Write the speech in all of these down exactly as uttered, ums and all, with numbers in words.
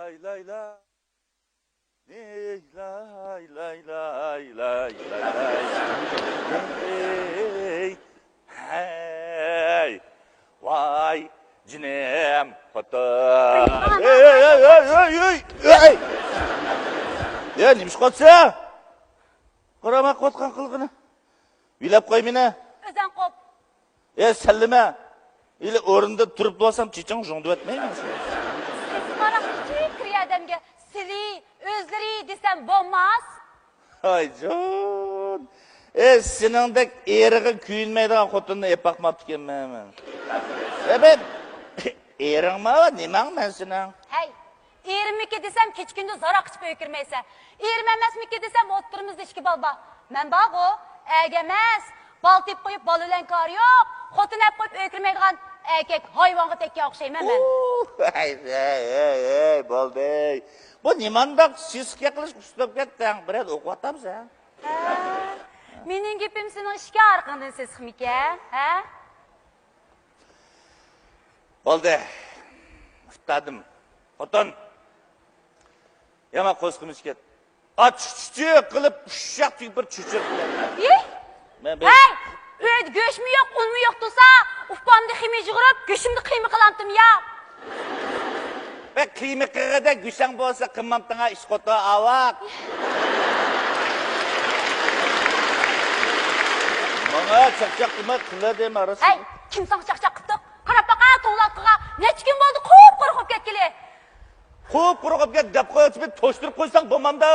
لاي، لاي، لاي. لاي، لاي، لاي، لاي، لاي، لاي. ھەي، ھەي. ۋاي، جېنىم، خوتۇن. ھەي، ھەي، ھەي، ھەي، ھەي، ھەي. يا، نېمە ئىش قىلسا؟ قارىما قوتقان قىلغىنى. ئۆيلەپ قوي مېنى. ئۆزەڭ قوپ. ئە، سەللىمە. ئىلى ئورنىدا تۇرۇپ بولسام، چېچىڭ ژۇڭدىۋەتمەيمەن. سىز قاراپ كىچىك بىر ئادەمگە سىلى، ئۆزلىرى دېسەم بولماس. ھايجان. ئە، سېنىڭدەك ئېرىغا كۆيۈنمەيدىغان خوتۇننى ئېپ باقماپتىكەنمەن مەن. ئە، مەن ئېرىڭما، نېمەڭ مەن سېنىڭ؟ ھەي، ئېرىممىكى دېسەم، كېچە-كۈندۈز ھاراق ئىچىپ ئۆيگە كىرمەيسەن. ئېرىم ئەمەسمىكى دېسەم، ئوتتۇرىمىزدا ئىككى بالا بار. مەن بارغۇ، ئەرگە ئەمەس. بالا تېپىپ قويۇپ، بالا بىلەن كارى يوق. خوتۇن ئەپ قويۇپ ئۆيگە كىرمەيدىغان ئەركەك ھايۋانغا تەگكەن ئوخشايمەن مەن. ئۇھ، ھەي، ھەي، ھەي، ھەي، بولدى. بۇ نېمانداق سېسىق گەپ قىلىش ئۇسلۇب كەتتىڭ؟ بىرەر ئوقۇۋاتامسەن؟ ھە؟ مېنىڭ گېپىم سېنىڭ ئىشكار قىلغىنىڭدىن سېسىقمىكەن، ھە؟ بولدى. ئۇتتادىم. خوتۇن. يامان قورسىقىم ئىچكەن. ئاچچىق چۈچۈك قىلىپ، ئۇششاق تۈگۈپ بىر چۈچۈك قىلىپ. ئى؟ مەن بىر ھەي! ئۆيدە گۆشمۇ يوق، ئۇنمۇ يوق تۇرسا، ئۇپامدا خېمىر يۇغۇرۇپ، گۆشۈمدە قىيما قىلامتىم يا. بەك قىيما قىلغىدە گۆشەڭ بولسا، قىلمامتىڭا ئىش خوتۇن ئاۋاق. ماڭا چاقچاق قىلماي قىلە دېمە، راست. ھەي، كىم ساڭا چاقچاق قىپتۇ؟ قاراپ باقە، توڭلاتقۇغا نەچچە كۈن بولدى، قۇپقۇرۇق بولۇپ كەتكىلى. قۇپقۇرۇق بولۇپ كەت دەپ قويۇپ توشتۇرۇپ قويساڭ بولمامدا،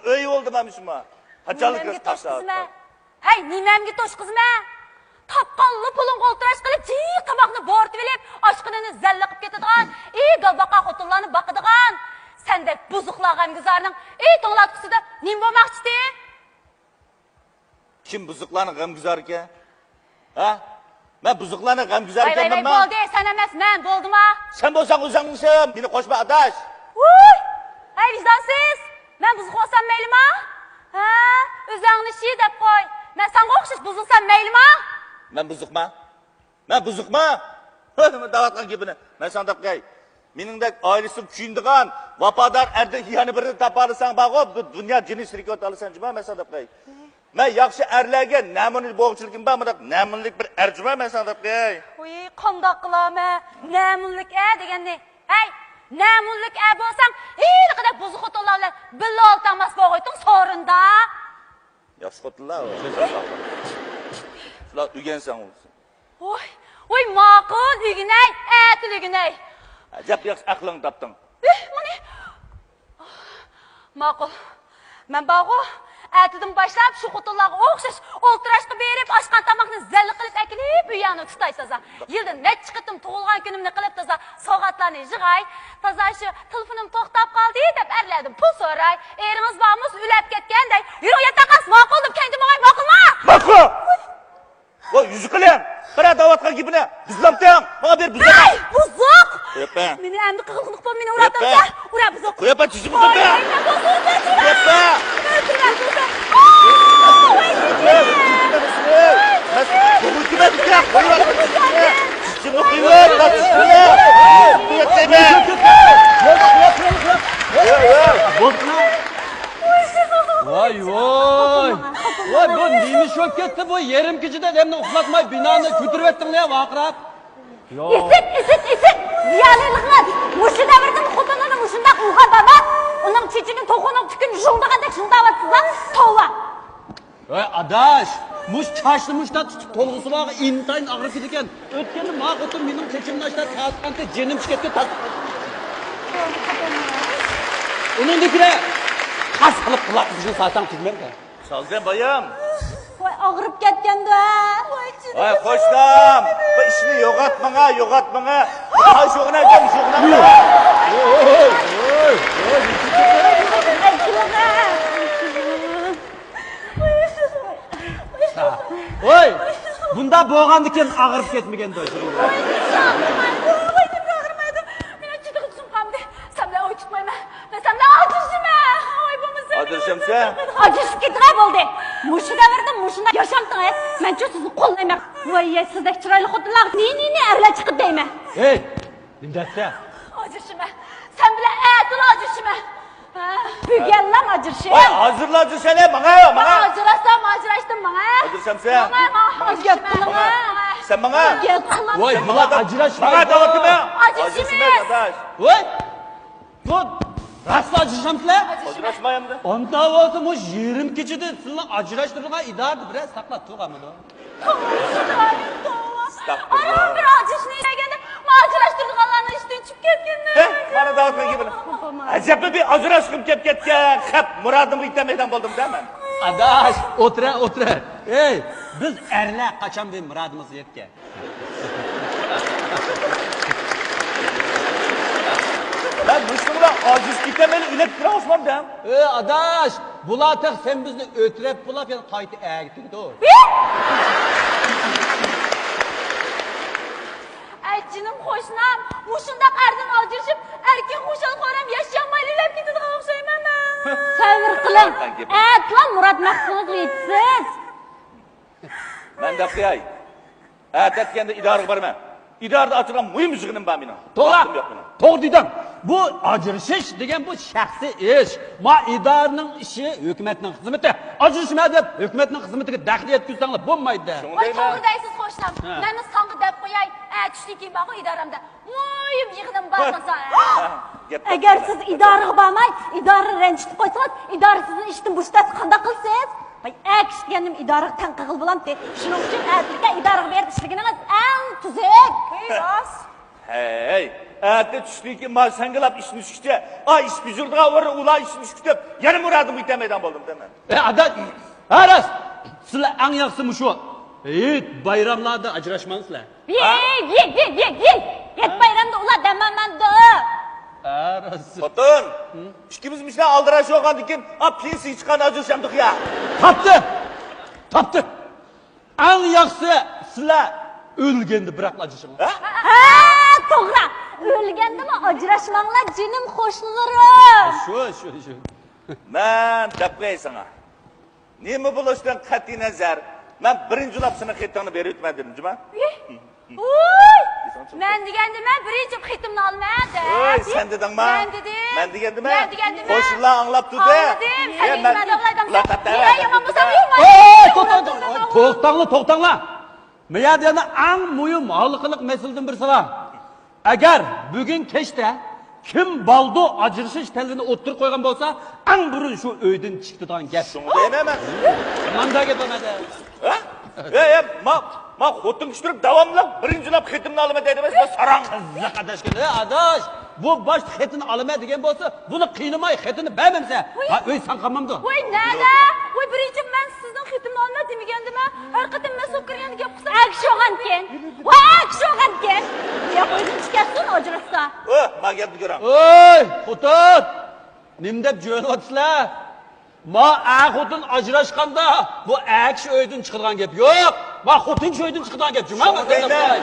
ئۆي بولدى مانا شۇما. قاچانلىك نېمەمگە توشقۇزىمەن؟ ھەي، نېمەمگە توشقۇزىمەن؟ تاپقانلا پۇلۇڭغا ئولتۇراش قىلىپ، جىق تاماقنى بورىتىۋېلىپ، ئاشخانىنى زەللە قىلىپ كېتىدىغان، ئى، گالباقا خوتۇنلارنى باقىدىغان سەندەك بۇزۇقلار غەمگۈزارنىڭ، ئى، توڭلاتقۇسىدا نېمە بولماقچىدى؟ كىم بۇزۇقلارنىڭ غەمگۈزارىكەن؟ ھە؟ مەن بۇزۇقلارنىڭ غەمگۈزارى ۋەي، ۋەي، ئىكەنمەنما؟ بولدى، سەن ئەمەس، مەن، بولدىما؟ سەن بولساڭ ئۆزۈڭنى سۆي، مېنى قوشما، ئاداش. ۋۇي! ھەي، ۋىجدانسىز! مەن بۇزۇق بولسام مەيلىما؟ ھە؟ ئۆزۈڭنى شى دەپ قوي. مەن ساڭا ئوخشاش بۇزۇلسام مەيلىما؟ مەن بۇزۇقما؟ مەن بۇزۇقما؟ ھە، نېمە دەۋاتقان گېپىنى؟ مەن ساڭا دەپ قوياي. مېنىڭدەك ئائىلىسىگە كۆيۈنىدىغان، ۋاپادار ئەردىن يەنە بىرىنى تاپالىساڭ بارغۇ، بۇ دۇنيا جىننى سىركىۋېتالىسەن جۇما، مەن ساڭا دەپ قوياي. مەن ياخشى ئەرلەرگە نەمۇنە بوغچىلىكىم بار، مۇنداق نەمۇنىلىك بىر ئەر جۇما، مەن ساڭا دەپ قوياي. ۋۇي، قانداق قىلامەن نەمۇنىلىك ئەر دېگەننى؟ ھەي، نەمۇنىلىك ئەر بولساڭ، ھېلىقىدەك بۇزۇق خوتۇنلار بىلەن بىللە ئولتۇرالماس بولغۇيتتۇڭ سورۇندا. ياخشى خوتۇنلار. شۇلار ئۆگەنسەڭ بولسۇن. ۋوي، ۋوي، ماقۇل، ئۆگىنەي، ئەتىلا ئۆگىنەي. ئەجەب ياخشى ئەقلىڭنى تاپتىڭ. ئۆھ، مانا. ماقۇل. مەن بارغۇ، ئەتىدىن باشلاپ شۇ خوتۇنلارغا ئوخشاش ئولتۇراشقا بېرىپ، ئاشقان تاماقنى زەللە قىلىپ ئەكېلىپ، ئۆيۈڭنى تۇتاي تازا. يىلدا نەچچە قېتىم تۇغۇلغان كۈنۈمنى قىلىپ تازا سوۋغاتلارنى يىغاي. تازا شۇ تېلېفونۇم توختاپ قالدى دەپ ئەرلەردىن پۇل سوراي. ئېرىڭىز بارمۇ، ئۆلۈپ كەتكەن دەي. يۈرۈڭ ياتاققا، ماقۇل دەپ كەينىدىن ماڭاي، ماقۇلمۇ؟ ماقۇل! ۋاي، يۈزۈقلىرىم! قارا دەۋاتقان گېپىنى! بۇزۇلامتىڭ! ماڭا بېرىپ بۇزۇلامتىڭ! ھەي، بۇزۇق! ياپە. مېنى ئەمدى قىغىلغۇلۇق بول، مېنى ئۇراتامسە! ياپە. ئۇرا بۇزۇق! ياپە، چىچىم ئۇراتامسە! ۋاي، مەن بۇزۇق، بۇزۇق! ياپە! ئۆلتۈرمە، بۇزۇق! ۋاي، چىچىم! چىچىمنى قويۇۋەر، چىچىمنى! ۋاي، ۋاي! ۋاي، ۋاي! ۋاي، بۇ نېمە ئىش بولۇپ كەتتى؟ بۇ يېرىم كېچىدە ئادەمنى ئۇخلاتماي بىنانى كۆتۈرۈۋەتتىڭلار يا، ۋارقىراپ. ياق. ئىسىت، ئىسىت، ئىسىت! زىيالىيلىقىڭىز! مۇشۇ دەۋردىمۇ خوتۇنىنى مۇشۇنداق ئۇرغان بارمۇ؟ ئۇنىڭ چېچىنى توخۇنىڭ تۈكىنى ژۇڭدىغاندەك ژۇڭداۋاتىسىزلا! توۋا! ۋاي ئاداش، مۇشۇ چاچنى مۇشۇنداق تۇتۇپ تولغىسى بارغا ئىنتايىن ئاغرىپ كېتىدىكەن. ئۆتكەندە ما خوتۇن مېنىڭ چېچىمنى ئاشتا تارتقانتى، جېنىم چىقىپ كەتتى. ئۇنىڭدىكىلەر خاس قىلىپ قۇلاققا سالساڭ تۈگىمەمدۇ؟ سالدىم بايام. ۋاي، ئاغرىپ كەتكەندۇ ھە؟ ۋاي، جېنىم. ۋاي قوشنام، بۇ ئىشنى يوغاتماڭا، يوغاتماڭا. ھاي شۇغىنا دەم شۇغىنا. ۋاي، بۇنداق بولغاندىكىن ئاغرىپ كەتمىگەندۇ. ۋاي، نېمە ئاغرىمايدۇ؟ مېنىڭ چىدىغۇم قالمىدى. سەن بىلەن ئوي تۇتمايمەن. مەن سەن بىلەن ئاجرىشىمەن. ۋاي، بولمىسا. ئاجرىشامسەن؟ ئاجرىشىپ كېتىڭە بولدى. مۇشۇ دەۋردە مۇشۇنداق ياشامتىڭىز. مەنچۇ سىزنى قوللايمەن. ۋاي، سىزدەك چىرايلىق خوتۇنلارغا نى، نى، نى ئەرلەر چىقىدۇ دەيمەن. ھەي، نېمە دەپسەن؟ ئاجرىشىمەن. سەن ئەتىلا ئاجرىشىمەن. بۈگۈنلام ئاجرىشىم. ۋاي، ھازىرلا ئاجرىشايلى، ماڭا، ماڭا. ئاجراشسام ئاجراشتىم، ماڭا. ئاجرىشامسەن؟ ماڭا، ماڭا، ماڭا. ئاجرىشىمەن. سەن ماڭا. ۋاي، ماڭا ئاجراشماي. ماڭا دەۋاتىمەن. ئاجرىشىمەن. ۋاي، بۇ راستلا ئاجرىشامسىلەر؟ ئاجرىشمايمدۇ؟ ئاندا بولسا مۇشۇ يېرىم كېچىدە سىلىنى ئاجراشتۇرىدىغان ئىدارىدا بىرەر ساقلاپ تۇرغانمىدۇ؟ توۋا، ئىدارەم، توۋا. ئاستاغپۇرۇللا. ئانا بىر ئاجرىشىشنى ئىشلىگەندە، ئاجراشتۇرىدىغانلارنىڭ ئىشتىن چۈشۈپ كەتكىنىنى. ھە، مانا داۋۇتنىڭ گېپىنى. ئەجەبمۇ بىر ئاجراشقۇم كېلىپ كەتكەن، خەپ مۇرادىمغا يېتەلمەيدىغان بولدۇم-دە مەن. ئاداش، ئولتۇرە، ئولتۇرە. ئەي، بىز ئەرلەر قاچان بىر مۇرادىمىزغا يەتكەن؟ مەن مۇشۇنىڭ بىلەن ئاجىز كېتەمەن، ئۆلۈپ تۇرۇۋاتىمەن-دە. ئەي ئاداش، بۇلار تېخى سەن بىزنى ئۆترەپ بولاپ يەنە قايتا ئەگىتىدۇ. ئەي جېنىم قوشنام، مۇشۇنداق ئەردىن ئاجرىشىپ، ئەركىن خۇشال خورام ياشىيالمايلا ئۆلۈپ كېتىدىغان ئوخشايمەن مەن. سەۋر قىلىڭ، ئەتىلا مۇراد مەقسىتىڭىزگە يېتىسىز. مەن دەپ قوياي. ئەتە ئەتىگەندە ئىدارىغا بارىمەن. ئىدارىدا ئاچىدىغان مۇھىم يىغىنىم بار مېنىڭ. توغرا. ۋاقتىم يوق مېنىڭ. توغرا دېدىڭ. بۇ ئاجرىشىش دېگەن بۇ شەخسىي ئىش. ما ئىدارىنىڭ ئىشى، ھۆكۈمەتنىڭ خىزمىتى. ئاجرىشىمەن دەپ ھۆكۈمەتنىڭ خىزمىتىگە دەخلى يەتكۈزسەڭلار بولمايدۇ. شۇڭا ۋاي، دەيمەن. توغرا دەيسىز قوشنام. ھە. مەنمۇ ساڭا دەپ قوياي. ئە، چۈشتىن كېيىن بارغۇ ئىدارەمدە. مۇھىم يىغىنىم بار بولسا. گەپ ئەگەر سىز ئىدارىغا بارماي، ئىدارىنى رەنجىتىپ قويسىڭىز، ئىدارە سىزنى ئىشتىن بوشىتىۋەتسە قانداق قىلىسىز؟ ۋاي، ئەكىش دېگەننىم ئىدارىغا تەڭ قىلغىلى بولامتى. شۇنىڭ ئۈچۈن ئەتىلىككە ئىدارىغا بېرىپ ئىشلىگىنىڭىز ئەڭ تۈزۈك. ھەي، راست. ھەي، ئەتە چۈشتىن كېيىن ما سەڭگىلاپ ئىشتىن چۈشكىچە، ئا ئىش بېجىرىدىغان ئورۇن ئۇلار ئىشتىن چۈشۈپ كېتىپ، يەنە مۇرادىمغا يېتەلمەيدىغان بولدۇم دەيمەن. ئەي، ئاداش، ھە، راست. سىلەر ئەڭ ياخشىسى مۇشۇ ھېيت بايراملاردا ئاجراشماڭ سىلەر. ھېيت، ھېيت، ھېيت، ھېيت، ھېيت. ھېيت بايرامدا ئۇلار دەم ئالمامدۇ. ھە، راست. خوتۇن، ئىككىمىز مۇشۇنداق ئالدىراش بولغاندىن كېيىن، ئا، پېنسىيە چىققاندا ئاجرىشامدۇق يا. تاپتى! تاپتى! ئەڭ ياخشىسى سىلەر ئۆلگەندە بىراقلا ئاجرىشىڭلار. ھە؟ ھە، توغرا. ئۆلگەندىمۇ ئاجراشماڭلار، جېنىم قوشنىلىرىم. شۇ، شۇ، شۇ. مەن دەپ قوياي ساڭا. نېمە بولۇشىدىن قەتئىينەزەر، مەن بىرىنچىلاپ سېنىڭ خېتىڭنى بېرىۋېتىمەن دېدىم جۇما. ۋوي! مەن دېگەندىمەن، بىرىنچى خېتىمنى ئالىمەن دەپ. ۋوي، سەن دېدىڭما؟ مەن دېدىم. مەن دېگەندىمەن. مەن دېگەندىمەن. قوشنىلا ئاڭلاپ تۇردى. ئاڭلىدىم. يا، سەن مەن دېگەننى ئاڭلايدىغان. يا، يامان بولسام، يامان. ئەي، توختاڭ، توختاڭلار، توختاڭلار. مەيە دېگەندە ئەڭ مۇھىم ھالقىلىق مەسىلىدىن بىرسى بار. ئەگەر بۈگۈن كەچتە كىم بالدۇر ئاجرىشىش تەلىپىنى ئوتتۇرىغا قويغان بولسا، ئەڭ بۇرۇن شۇ ئۆيدىن چىقىدىغان گەپ. شۇڭا دەيمەن مەن. مانداق گەپ بولمايدۇ. ھە؟ ھە، ھە، ما، ما خوتۇن كىشى تۇرۇپ داۋاملىق بىرىنچىلاپ خېتىمنى ئالىمەن دەيدۇ ئەمەس، ما ساراڭ. قىزىق ئاداش. ھە، ئاداش. بۇ باشتا خېتىنى ئالىمەن دېگەن بولسا، بۇنى قىينىماي خېتىنى بەرمەمسەن. ۋۇي. ھا، ئۆي ساڭا قالمامدۇ؟ ۋۇي، نەدە؟ ۋۇي، بىرىنچى مەن سىزنىڭ خېتىمنى ئالىمەن دېمىگەندىمە. ھەر قېتىم مەن سوقۇرغاندا گەپ قىلسام. ئەكشى بولغانكەن. ۋاي، ئەكشى بولغانكەن. ياق، ئۆزۈم چىقارسۇن، ئاجراشسا. ئۆ، ما گەپنى كۆرۈڭ. ئۆي، خوتۇن! نېمە دەپ جۆيلىۋاتىسىلەر؟ ما ئەر خوتۇن ئاجراشقاندا بۇ ئەر كىشى ئۆيدىن چىقىدىغان گەپ يوق. ما خوتۇن كىشى ئۆيدىن چىقىدىغان گەپ جۇما. شۇڭا دەيمەن.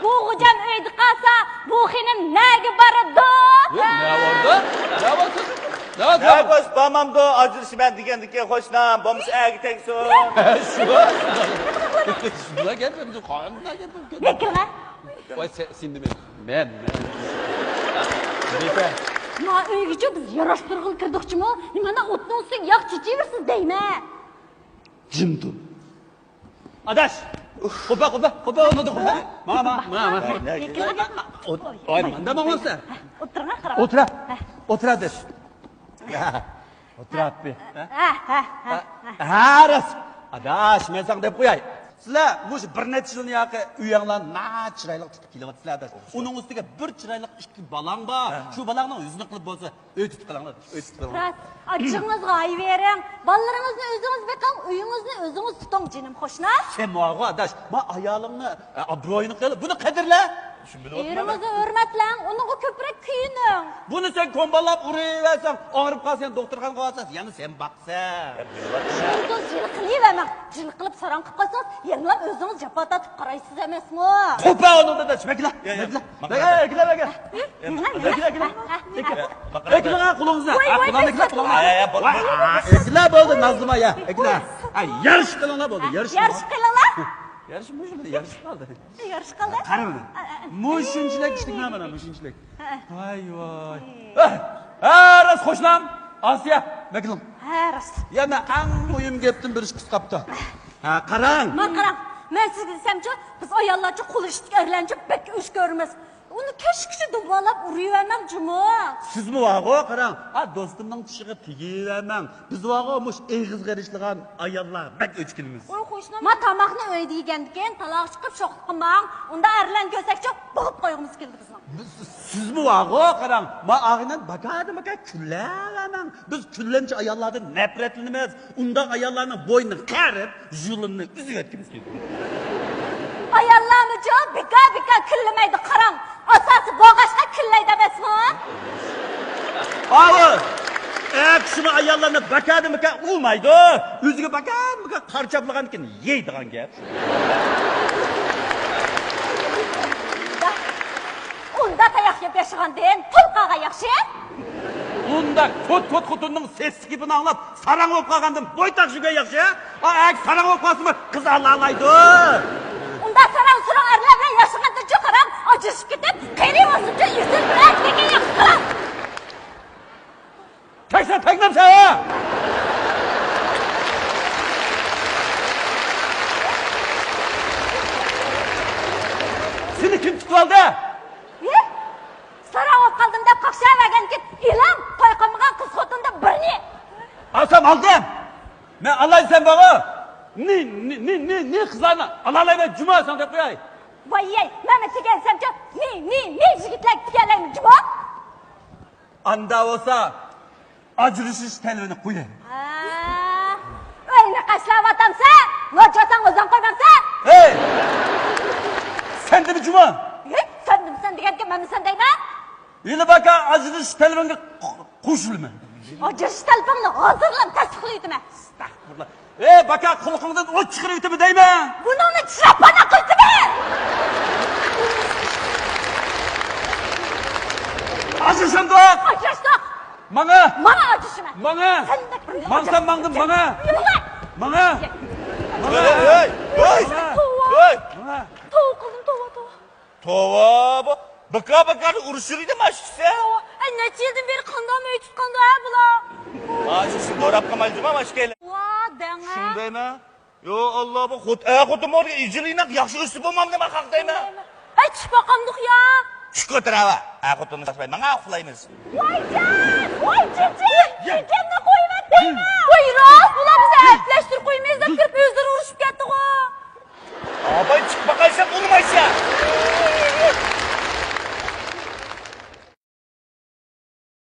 بۇ غوجام ئۆيدە قالسا، بۇ خېنىم نەگە بارىدۇ؟ يوق، نە بارىدۇ؟ نە بارسۇن؟ نە بارسۇن؟ نە بولسا بارمامدۇ، ئاجرىشىمەن دېگەندىكىن خوشنام، بولمىسا ئەرگە تەگسۇن. شۇ، شۇنداق گەپ، قانداق گەپ؟ ۋاي، سەن، سەن دېمە. مەن، مەن. بىپە. ما ئۆيگىچۇ بىز ياراشتۇرغىلى كىردۇقچىمۇ؟ نېمانداق ئوتنىڭ ئۈستىگە ياغ چېچىۋېرىسىز دەيمەن. جىم تۇر. ئاداش. قوپا، قوپا، قوپا، ئولتۇر، قوپا. ماڭا، ماڭا، ماڭا، ماڭا. ئوي، ماڭا، ماڭا. ئولتۇرۇڭ، قاراپ. ئولتۇرا. ھە. ئولتۇرا دەش. ئولتۇراتتى. ھە، ھە، ھە، ھە. ھە، راست. ئاداش، مەن ساڭا دەپ قوياي. سىلەر مۇشۇ بىر نەچچە يىلنى ياقى ئۆيۈڭلار ناھايىتى چىرايلىق تۇتۇپ كېلىۋاتىسىلەر، ئاداش. ئۇنىڭ ئۈستىگە بىر چىرايلىق ئىككى بالاڭ بار. ھە. شۇ بالاڭنىڭ يۈزىنى قىلىپ بولسا، ئۆي تۇتۇپ قېلىڭلار، ئۆي تۇتۇپ قېلىڭلار. راست. ئاچچىقىڭىزغا ھاي بېرىڭ. بالىلىرىڭىزنى ئۆزىڭىز بېقىڭ، ئۆيىڭىزنى ئۆزىڭىز تۇتۇڭ، جېنىم قوشنا. سەن ماۋۇ ئاداش، ما ئايالىڭنى، ئە، ئابرۇيىنى قىل، بۇنى قەدىرلە. شۇنى بىلىۋاتىمەن. ئېرىڭىزنى ھۆرمەتلەڭ، ئۇنىڭغا كۆپرەك كۆيۈنۈڭ. بۇنى سەن كومباللاپ ئۇرۇۋەرسەڭ، ئاغرىپ قالسا يەنە دوختۇرخانىغا بارساز، يەنە سەن باقسا. شۇنداق جىل قىلىۋەرمەڭ. جىل قىلىپ ساراڭ قىلىپ قالسىڭىز، يەنىلا ئۆزىڭىز جاپا تارتىپ قارايسىز ئەمەسمۇ؟ قوپا ئۇنىڭدىن، مەكلا، يا، يا، مەكلا. مەكلا، مەكلا. ئەكىلە، ئەكىلە، ئەكىلە. ئەكىلە، قولىڭىزنى. ۋاي، ۋاي، قولۇڭنى ئەكىلە، قولۇڭنى. ۋاي، ۋاي، ۋاي. ئەكىلە، بولدى، نازلىما، يا. ئەكىلە. ھە، يارىشىپ قېلىڭلار، بولدى، يارىشىپ قېلىڭلار. يارىشىپ قېلىڭلار. يارىشىپ، مۇشۇ يارىشىپ قالدى. يارىشىپ قالدى؟ قارىما. ئە، ئە، ئە. مۇشۇنچىلىك ئىشلىك مانا، مۇشۇنچىلىك. ھە. ۋاي، ۋاي. ھە، ھە، راست قوشنام. ئاسىيە، مەكلۇم. ھە، راست. يەنە ئەڭ مۇھىم گەپتىن بىر ئىش قىس قاپتۇ. ھە، قاراڭ. مانا قاراڭ. مەن سىزگە دېسەمچۇ، بىز ئاياللارچۇ قۇل ئىشتىكى ئەرلەرنىچۇ بەك ئۆچ كۆرىمىز. ئۇنى كەچكىچە دۇمبالاپ ئۇرۇۋەرمەڭ جۇمۇ. سىزمۇ ۋاغۇ، قاراڭ. ئا، دوستۇمنىڭ چىشىغا تېگىۋەرمەڭ. بىز ۋاغۇ مۇش ئېغىزغا ئېرىشىدىغان ئاياللار بەك ئۆچ كېلىمىز. ۋاي قوشنام. ما تاماقنى ئۆيدە يېگەندىكىن تالاغا چىقىپ شوخلۇق قىلماڭ. ئۇنداق ئەرلەرنى كۆرسەكچۇ بوغۇپ قويغۇمىز كېلىدۇ بىزنىڭ. سىزمۇ ۋاغۇ، قاراڭ. ما ئاغىنەم باكادىن باكا كۈللەۋەرمەڭ. بىز كۈنلەنچە ئاياللاردىن نەپرەتلىنىمىز. ئۇنداق ئاياللارنىڭ بوينىنى قېرىپ، يۇلۇننى ئۈزۈۋەتكۈمىز كېلىدۇ. ئاياللارمۇچۇ بىكار-بىكار كۈنلىمەيدۇ، قاراڭ. ئاساسى بولغاچقا كۈنلەيدۇ ئەمەسمۇ؟ ئاۋۇ! ئەر كىشىمۇ ئاياللارنى باكادىن باكا ئۇرمايدۇ. ئۆزىگە باكادىن باكا قارا چاپلىغاندىكىن يەيدىغان گەپ. ئۇنداق تاياق يەپ ياشىغاندىن تۇل قالغان ياخشى. ئۇنداق توت-توت خوتۇننىڭ سېسىق گېپىنى ئاڭلاپ، ساراڭ بولۇپ قالغاندىن بويتاق يۈگەن ياخشى. ئا، ئەگەر ساراڭ بولۇپ قالسىمۇ، قىز ئالالايدۇ. ئۇنداق ساراڭ-سۇراڭ ئەرلەر بىلەن ياشىغاندىنچۇ قاراڭ، ئاجرىشىپ كېتىپ، قېرى بولسۇنچۇ ئېسىل بىر ئەركەككە ياخشى قاراڭ. تەگسەن، تەگمەمسەن ھە! سېنى كىم تۇتۇۋالدى؟ ھە؟ ساراڭ بولۇپ قالدىم دەپ قاقشاۋەرگەنكىن، ئىلام توي قىلمىغان قىز خوتۇندىن بىرنى. ئالسام ئالدىم. مەن ئالاي دېسەم بارغۇ. نى، نى، نى، نى، نى قىزلارنى ئالالايمەن جۇما ساڭا دەپ قوياي. ۋاي يەي، مەنمۇ تىكەنسەمچۇ، نى، نى، نى يىگىتلەرگە تىكەنلەيمەن جۇما. ئاندا بولسا ئاجرىشىش تەلىپىنى قوياي. ھە، ئۆينى قاچىلاۋاتامسەن؟ نوچىساڭ ئۆزۈڭ قويمامسەن؟ ھەي! سەن دېمە جۇما! ھەي، سەن دېمىسەن دېگەنكە مەنمۇ سەن دەيمەن. ھېلى باكا ئاجرىشىش تەلىپىڭگە قوشۇلىمەن. ئاجرىشىش تەلىپىڭنى ھازىرلا تەستىقلىۋېتىمەن. ئەستەغپۇرۇللا. ئەي باكا، قۇلىقىڭدىن ئوت چىقىرىۋېتىمەن دەيمەن. بۇنىڭنى چىراپانا قىلسىمەن. ئاجرىشامدۇق؟ ئاجراشتۇق. ماڭا. ماڭا ئاجرىشىمەن. ماڭا. سەندەك بىر ماڭسام ماڭدىم، ماڭا. يۈرمە. ماڭا. ماڭا. ھەي، ھەي، ھەي. توۋا. ھەي. ماڭا. توۋا قىلدىم، توۋا، توۋا. توۋا، بۇ بىكار-بىكار ئۇرۇشۇۋېرىدۇ ماشىكىسى. توۋا. ئەي، نەچچە يىلدىن بېرى قانداق ئۆي تۇتقاندۇ ھە بۇلار؟ ماشىكىسى دوراپ قالمايدۇ ماشىكەيلى. ۋا، دەڭە. شۇندايمۇ؟ يو، ئاللا، بۇ خوت-، ئە، خوتۇن بولدى، ئىجىلىنىڭ ياخشى ئۆسۈپ بولمامدۇ، مەن خەق دەيمەن. ھەي، چۈش باقامدۇق يا. چۈش كۆتۈرەۋە، ئە، خوتۇننى ساتماي، ماڭا ئۇخلايمىز. ۋايجان، ۋاي چېچى، يېكەمنى قويۇۋەت دەيمەن. ۋاي راست، بۇلار بىزنى ئەپلەشتۈرۈپ قويمىسىلا كىرىپ ئۆزلىرى ئۇرۇشۇپ كەتتىغۇ. ئاباي، چىق